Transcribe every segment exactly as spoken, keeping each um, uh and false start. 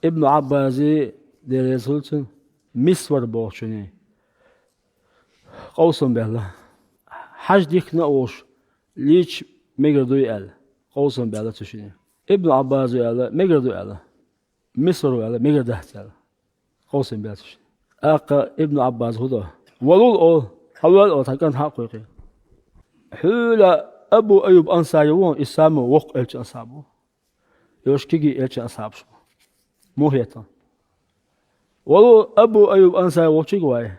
Ибн Ӏаббази, Дела реза хуьлда цунна, Мисвар бохучуьнга къовсам баьлла. Хьажа дихкина а волуш, лийча мегар дуй аьлла, къовсам баьлла цу шинна. Ибн Ӏаббаса аьлла, мегар ду аьлла. Мисвара аьлла, мегар дац аьлла. Къовсам баьлла цу шинна. ТӀаккха Ибн Ӏаббаса хӀун до? Валлал олу, хьавоьлла олу, цхьа кӀант хьа а кхойкхий. Хьуьла Абу Айюб Ансари ву, и самый воккха элчан асхьаб ву. Йош кегий элчан асхьабаш бу. Муха хетта? Валлал Абу Айюб Ансари волчуьнга вай.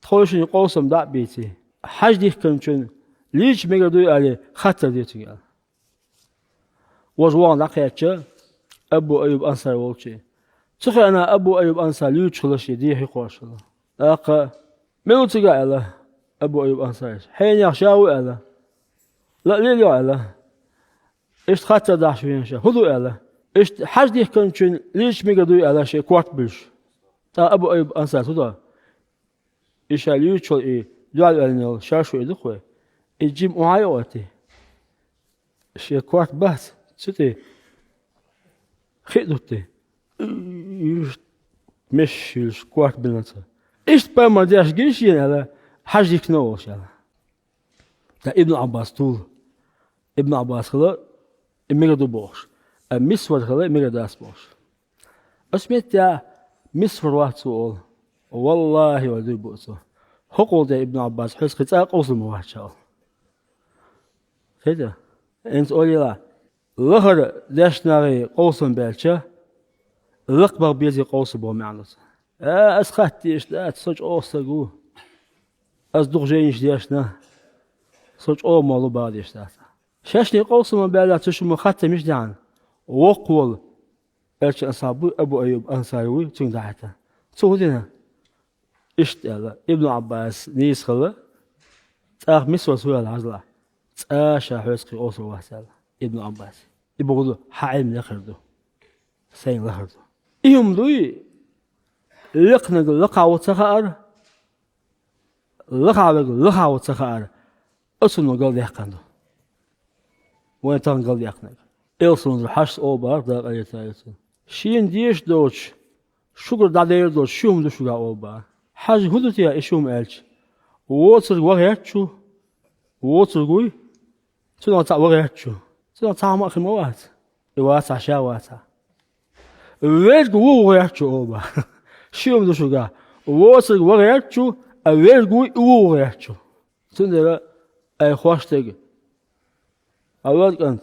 Тхойшинна къовсам дӀа а бийций, хьажа дихкинчун лийча мегар дуй аьлла, хаттар де цуьнга аьлла. Важа вахана дӀакхаьчча, Абу Айюб Ансари волчу. Цу хенахь Абу Айюб Ансари луьйчуш хилла шен дехьа хьокхуш хилла. ТӀаккха: «Мила ву цигахь?» — аьлла Абу Айюб Ансарис. «Хьенех ша ву», — аьлла. «Ла а лелайо», — аьлла. Иштта хаттар дахьаш веана ша: «ХӀун ду?» — аьлла. Иштта: «Хьажа дихкинчун лийча мегар дуй?» — аьлла, шен корта буьллуш. ТӀаккха Абу Айюб Ансарис хӀун до? И ша луьйчу и дуьхьал ваьллина йолу шаршу и ду-кх вай. И жима охьа а оьттий, шен корта бац, цу тӀе хи а дуттий, меш йуьллуш корта бина цо. Иштта пайхамар деш гина шена аьлла, хьажа дихкина а волуш аьлла. Ткъа Ибн Ӏаббас тул. Ибн Ӏаббас хилла, и мегар ду бохуш. Ткъа Мисвар хилла, и мегар дац бохуш. Ас меттехь Мисвар вац цо олу. Валлахьи, вай дуй бу цо. ХӀокхул тӀе Ибн Ӏаббас хьоьца кхин цкъа а къовсам ма вац ша олу. Хета? ХӀинца олийла, лахара дешнагӀий къовсам баьлча, лакхабаха безий къовсам боху маьӀна ду цо. А, ас хатта дезаш дац, со чӀогӀа стаг ву. Ас дукха жайнаш дешна, со чӀогӀа молла баха дезаш дац. Шаьшний къовсам баьлла цу шимма хаттар мича даьхьна, воккха волу элчан асхьаб вуй, Абу Айюб Ансари вуй, цуьнга дӀахьаьрта. Цо хӀун дина? Иштта аьлла, Ибн Ӏаббас нийса хилла, цкъа Мисвара хӀун аьлла хьажал. Цкъа ша хьоьца кхин къовсам вац аьлла Ибн Ӏаббас. И бохург ду, хьан Ӏилма лехар ду, сайн лахар ду. И хӀума дуй, лекханиг лакхахь ву ца хаар, лахахь верг лахахь ву ца хаар, оцунна галдаьккхина ду. Вайн тахана галдаьккхинарг. Элсалон хьашт олу бахара дакъа летарца. Шена дезаш доцуш, шуьгара дӀадер доцуш, ши хӀума ду шуьгахь олу бахара. Хьажа, хӀун ду те и ши хӀума аьлча? Воцург ван гӀертачу, воцург вуй, цунах цхьаъ ван гӀертачу. Цунах цхьа хӀума а хир ма вац. И вацахь, ша вацахь. Верг ву ван гӀертачу олу бахара. Ши хӀума ду шуьгахь. Воцург ван гӀертачу, а верг вуй, и ву ван гӀертачу. Цундела, ай хьош стаг, хьан ван кӀант,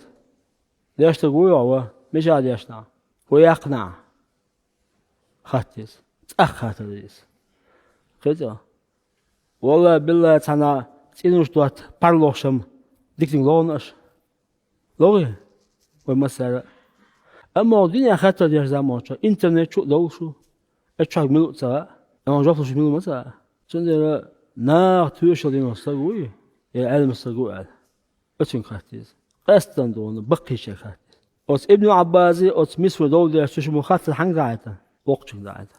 дешнарг вуй хьо ван, мичахь дешна, хӀун яьккхина? Хатта деза. ЦӀаккха хаттар деза. Кхин цкъа. Валлахьи, биллахьи, цхьана цӀийнаш дотта пхьарлохуш-м диканиг лохна аша. ЛогӀий? Вай массара а. Амма хӀокху дуьненна хаттар деш заманчохь интернет чу а довлуш ву. Эцу чохь мила а ца хаьа, амма жоп луш мила ма ца хаьа. Цундела наха тоьшалла дина стаг вуй, я Ӏелам стаг ву аьлла, оцуьнга хатта деза. Къаьсттина дуьйна, баккхийчерга хатта деза. Оцу Ибн Ӏаббаси, оцу Мисвари дов деш цу шимма хаттар хьаьнга дӀахьаьрта? Воккхачуьнга дӀахьаьрта.